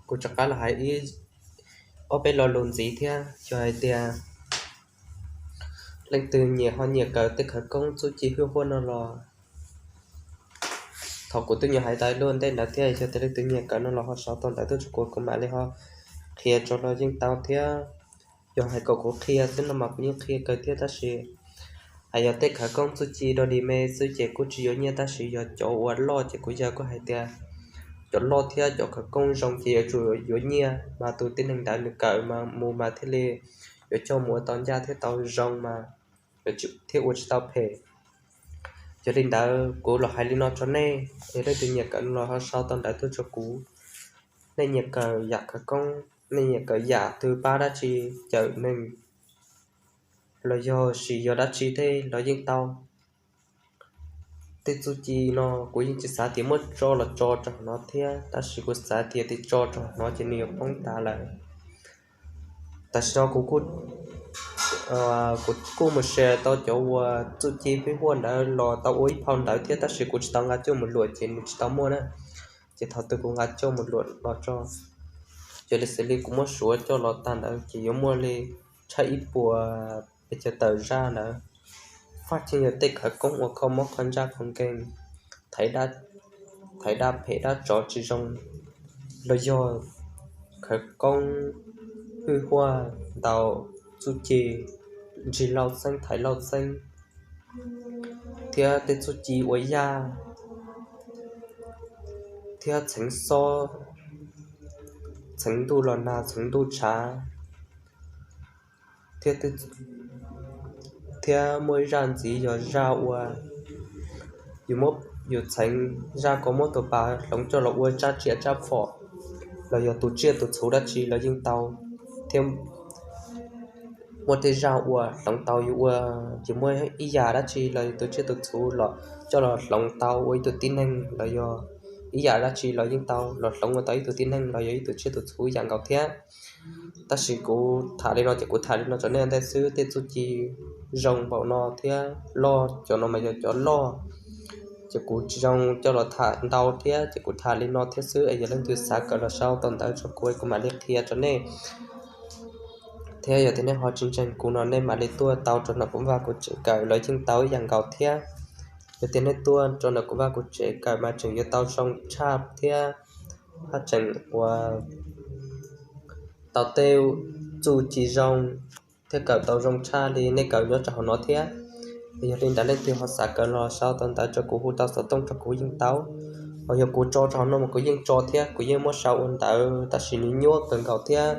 Kuv rov qab los hais ib ob peb lo lus ntxiv thiab, yog hais tias leej twg nyiam ho nyiam kawm tej khawv koob txuj ci hwj huaj no los, thaum kuv twb nyuam hais tas lub ntej ntawd thiab, yog tias leej twg nyiam kawm no los ho sau tau ntawv tuaj rau kuv, kuv mam li ho qhia tso los yeej tau thiab. Yog hais kom kuv qhia xwb no mas kuv yeej qhia kawg thiab, tab sis hais yog tej khawv koob txuj ci dog dig me xwb ces kuj tsis yuav nyiaj, tab sis yog cov uas loj ces kuv yawg kuj hais tias cov loj thiab cov khawv koob zoo ces yuav tsum yuav nyiaj, mas tus tib neeg ntawd nws kawm mas mus mas thiaj li yuav coj mus ua tau ncaj thiab tau zoo mas thiaj ua tsis tau phem. Yog li ntawd kuv los hais li no rau nej, es leej twg nyiam kawm no los ho sau tau ntawv tuaj rau kuv. Nej nyiam kawm yam khawv koob, nej nyiam kawm yam twg pab dab tsi, cawm neeg los yog sis yog dab tsi tej los yeej tau. Tej txuj ci no kuv yeej tsis xav tias muab tso los tso rau hauv no thiab, tab sis kuv xav tias tso rau hauv no ces nws yuav poob tas lawm. Tam sim no kuv kuj mus share tau cov uas txuj ci hwj huaj ntawd los tau ua ib phau ntawv thiab, tab sis kuv tsis tau nqa coj mus luam ces nws tsis tau muaj na. Ces thaum twg kuv nqa coj mus luam los tso, yog li xws li kuv muab suav coj los tag ntawd ces yuav muaj li tshaj ib puas pes tsawg tawm zaj ntawd. Faj cheej yog tej khawv koob uas kho mob kho ntsaj kho nkeeg, thaiv dab phem dab tsov tsis zoo, los yog khawv koob hwj huaj ntaus txuj ci ntsig lauj xeeb thaiv lauj xeeb, thiab tej txuj ci ua yaj, thiab txheev xob, txheev ntuj los nag txheev ntuj tshav, thiab muaj ib zaj ntxiv yog zaj uas yus txheev zaj ko muab tus pas hloov coj los ua tsab tsiaj tsab phom, los yog tus tsiaj tus txhu dab tsi los yeej tau, thiab muaj tej zaj uas hloov tau yus ua, yus muaj ib yam dab tsi los yog tus tsiaj tus txhu los coj los hloov tau ua ib tug tib neeg los yog ib yam dab tsi los yeej tau los hloov ua tau ib tug tib neeg los yog ib tug tsiaj tus txhu ib yam nkaus thiab. Tab sis kuv tham li no ces kuv tham li no rau nej ntej xwb, tej txuj ci zoo npaum no thiab loj, cov no mas yog cov loj, ces kuv tsis zoo coj los tham ntau thiab ces kuv tham li no thiab xwb es yog leej twg xav kawm los sau tau ntawv rau kuv, kuv mam li qhia rau nej. Thiab yog tias nej ho tsis ntseeg kuv no nej mam li tuaj tau rau ntawm kuv vaj kuv tsev kawm los yeej tau ib yam nkaus thiab. Yog tias nej tuaj rau ntawm kuv vaj kuv tsev kawm mas tseem yuav tau zoo tshaj thiab haj tseem ua tau tej txuj ci zoo thiab kawm tau zoo tshaj li nej kawm nyob rau hauv no thiab. Yog li ntawd leej twg ho xav kawm los sau tau ntawv rau kuv, hu tau xov tooj rau kuv yeej tau. Ho yog kuv tso rau hauv no mas kuv yeej tso thiab kuv yeej muab sau ua ntawv, tab sis nws nyuaj kawg nkaus thiab.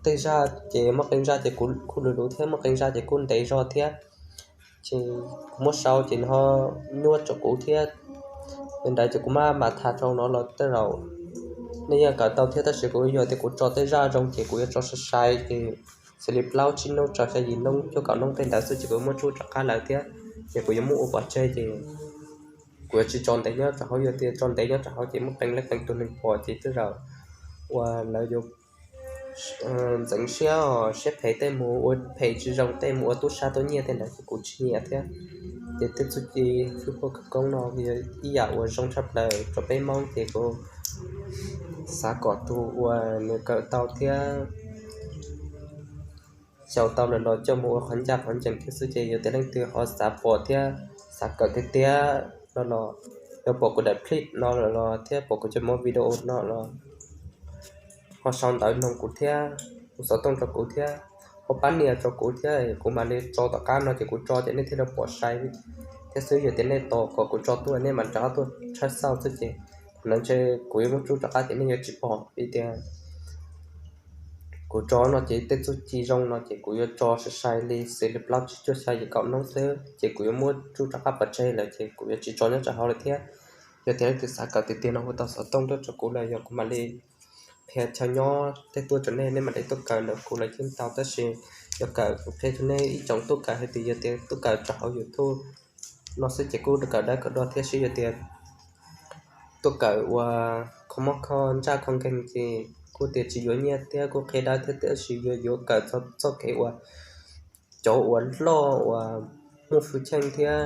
Tej zaj ces muaj qee zaj ces kuv kuj luv luv thiab muaj qee zaj ces kuj ntev zog thiab. Ces kuv muab sau ces nws ho nyuaj rau kuv thiab. Li ntawd ces kuv maj mam tham rau no los tej zaum nej yeej kawm tau thiab, tab sis kuv yog tias kuv tso tej zaj zoo ces kuv yuav tso sai sai ces xws li plaub tsib hnub tso xya yim hnub cuaj kaum hnub tej ntawd xwb ces kuv yuav muab tsuj rov qab lawm thiab. Ces kuv yuav muab ua pov tseg ces kuv yuav tsis tso ntev nyob rau hauv, yog tias tso ntev nyob rau hauv ces muaj qee leej qee tus neeg pom ces tej zaum uas lawv yuav ntxeev siab os, siab phem tej mus ua phem tsis zoo tej mus ua tub sab tub nyiag tej ntawd ces kuv tsis nyiam thiab. Ces tej txuj ci hwj huaj khawv koob no yog ib yam uas zoo tshaj plaws rau peb Hmoob ces kuv xav kom tus uas nws kawm tau thiab xyaum tau lawm los coj mus ua qhov ncaj qhov ncees thiab xwb. Ces yog tias leej twg ho xav pom thiab xav kawm tiag tiag no los, yog pom kuv daim clip no lawm los thiab pom kuv cov mov video no los, ho sau ntawv nug kuv thiab, hu xov tooj rau kuv thiab, ho pab nias rau kuv thiab, kuv mam li tso tom qab no ces kuv tso ces nej thiaj li pom sai thiab xwb. Yog tias nej tos kom kuv tso tuaj nej mam rov qab tuaj tshawb xauj xwb ces thaum ntawd ntshe kuv yuav muab tsuj rov qab ces nej yuav tsis pom vim tias kuv tso no ces tej txuj ci zoo no ces kuv yuav tso sai sai li xws li plaub tsib cuaj xya yim kaum hnub xwb ces kuv yuav muab tsuj rov qab pov tseg lawm ces kuv yuav tsis tso nyob rau hauv lawm thiab. Yog tias leej twg xav kawm tiag tiag no hu tau xov tooj tuaj rau kuv los yog kuv mam li qhia chaw nyob tej tuaj rau nej, nej mam li tuaj kawm ntawm kuv los yeej tau, tab sis yog kawm kuv qhia rau nej ib tsoom tuaj kawm hais tias yog tias tuaj kawm rau hauv YouTube no xwb ces kuj kawm dawb kawm do thiab, sib yog tias tuaj kawm uas kho mob kho ntsaj kho nkeeg ces kuj tias tsis yuav nyiaj thiab kuj qhia dawb thiab, tab sis yuav yuav kawm txog txoj kev uas cov uas loj uas muaj hwj chim thiab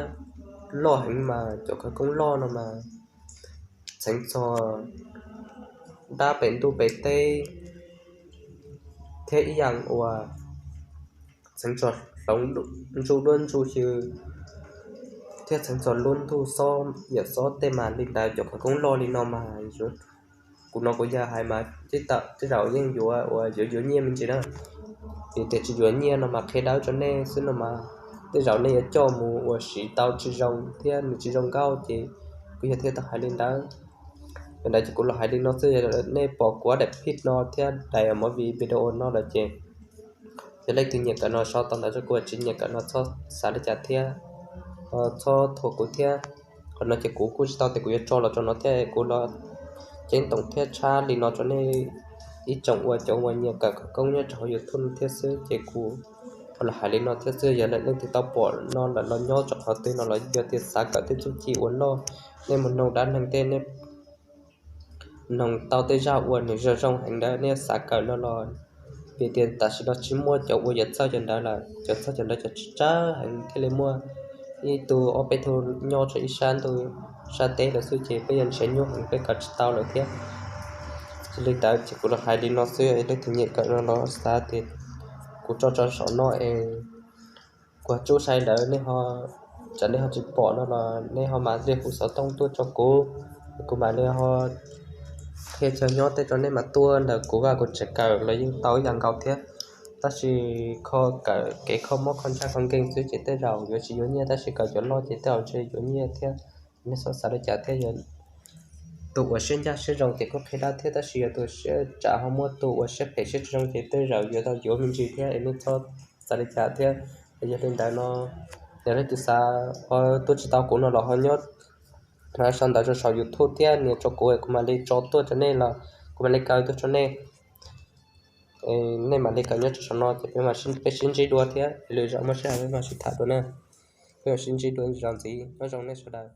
loj heev mas cov khawv koob loj no mas txheev txog dab pem ntuj pem teb, thiab ib yam uas txheev txog hloov ntsuj duab ntsuj xyw, thiab txheev txog lub ntuj xob yam xob tej mas li ntawd, cov khawv koob loj li no mas kuv no kuv yog hais mas tej zaum yeej yuav uas yuav yuav nyiaj me ntsis na. Vim tias tsis yuav nyiaj no mas qhia dawb rau nej xwb no mas, tej zaum nej yuav coj mus uas siv tau tsis zoo thiab nws tsis zoo nkauj ces kuv yog thiaj tau hais li ntawd. Yog ntawd ces kuv los hais li no xwb, yog nej pom kuv daim phij no thiab daim movie video no lawm ces yog leej twg nyiam kawm no sau tau ntawv rau kuv, tsis nyiam kawm no txhob xav li cas thiab, txhob thuam kuv thiab. Qhov no ces kuv kuj tsis tau tias kuv yuav tso los rau no thiab, kuv los ceeb toom thiab tshab li no rau nej ib tsoom uas cov uas nyiam kawm khawv koob nyob rau hauv YouTube no thiab xwb ces kuv los hais li no thiab xwb. Yog leej twg tau pom no lawm los nyob rau qhov twg no los yog tias xav kawm tej txuj ci uas loj, nej mus noog dab neeg tej, nej noog tau tej zaj uas nws zoo zoo heev ntawd nej xav kawm no los, vim tias tam sim no tsis muaj cov uas yuav txawj cov ntawd lawm, cov txawj cov ntawd cov tsawg heev thiaj li muaj ib tug ob peb tug nyob rau ib sab ntuj sab teb lawm xwb ces peb yuav nrhiav nyuaj heev, peb kawm tsis tau lawm thiab. Yog li ntawd ces kuv los hais li no xwb, leej twg nyiam kawm no los xav tias kuv tso rau saum no es kuv tsub sai ntawd nej ho, tsam nej ho tsis pom no los nej ho mam li hu xov tooj tuaj rau kuv, kuv mam li ho qhia chaw nyob tej rau nej mam tuaj ntawm kuv vaj kuv tsev kawm los yeej tau ib yam nkaus thiab. Tab sis kho kawm kev kho mob kho ntsaj kho nkees xwb ces tej zaum yuav tsis yuav nyiaj, tab sis kawm cov loj ces tej zaum ntshe yuav nyiaj thiab. Nej txhob xav li cas thiab, yog tus uas siab ncaj siab zoo ces kuj qhia dab thiab, tab sis yog tus siab tsam ho muaj tus uas siab phem siab tsis zoo ces tej zaum yuav tau yuav me ntsis thiab, es nej txhob xav li cas thiab. Yog li ntawd no, yog leej twg xav ho tuaj tsis tau kuv no los ho nyob sau ntawv rau saum YouTube thiab nias rau kuv, kuv mam li tso tuaj rau nej los kuv mam li kaw tuaj rau nej. Nej mam li kawm nyob rau saum no ces peb mam, peb sib ntsib dua thiab, lwm zaus muaj sij hawm peb mam sib tham dua na. Peb mam sib ntsib dua zos ntxiv, nyob zoo nej sawv daws.